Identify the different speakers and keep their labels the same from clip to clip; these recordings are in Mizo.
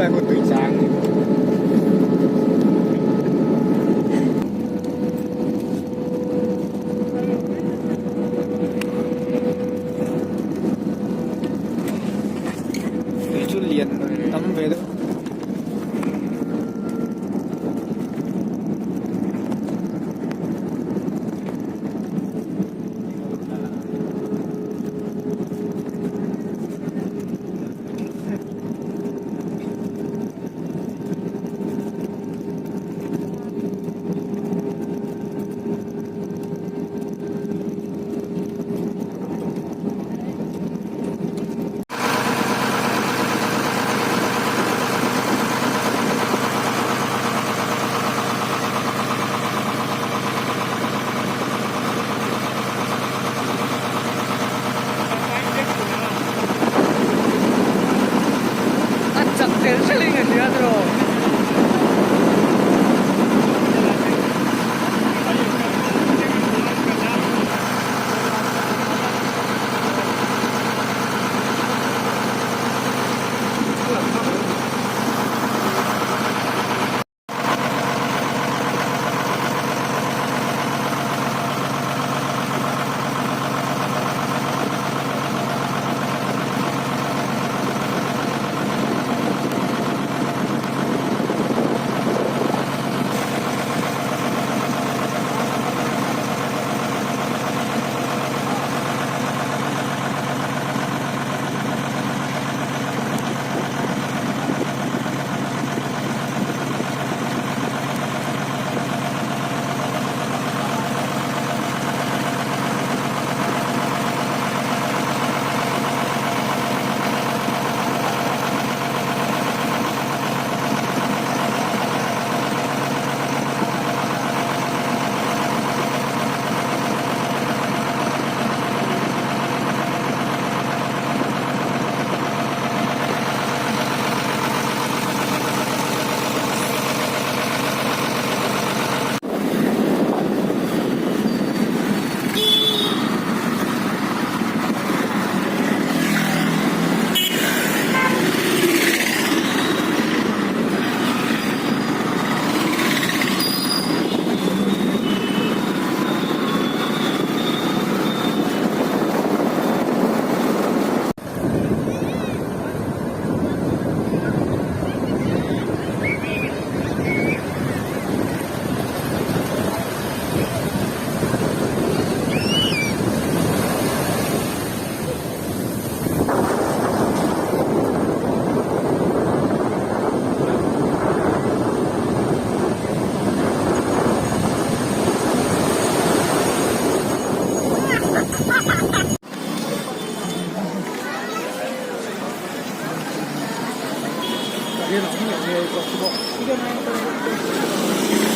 Speaker 1: Tui chu lian tam ve deuh.
Speaker 2: A chak tel tel in a hria tiraw.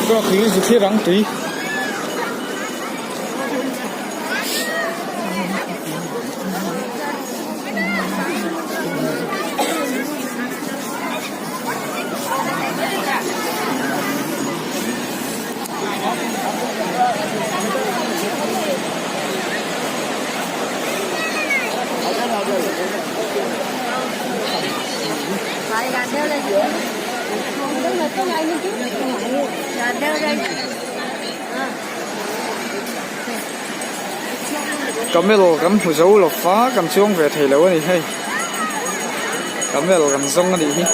Speaker 1: Truck hi zu thlir ang tui. Camel kan hmu zo lo va kan chuang ve thei lo a ni hei camel kan zawng a nih hi.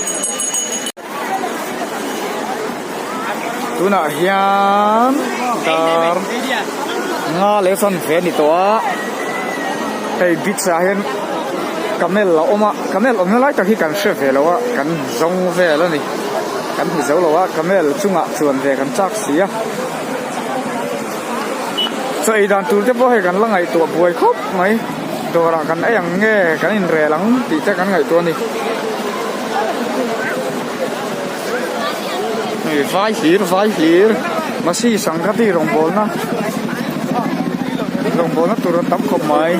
Speaker 1: Tunah hian dar nga leh chuan ve a ni tawh a hei beach ah hian camel a awm a camel awmna lai tak hi kan hre ve lo a kan zawng vel a ni kan hmu zo lo a camel chungah chuan ve kan chak si a chaw ei dan tur te pawh hei kan la ngaihtuah buai khawp mai dawrah kan ei ang nge kan inrel ang tih te kan ngaihtuah a ni. Hei vai hlir vai hlir masi sangha tih rawngbawlna rawngbawlna tur a tam khawp mai.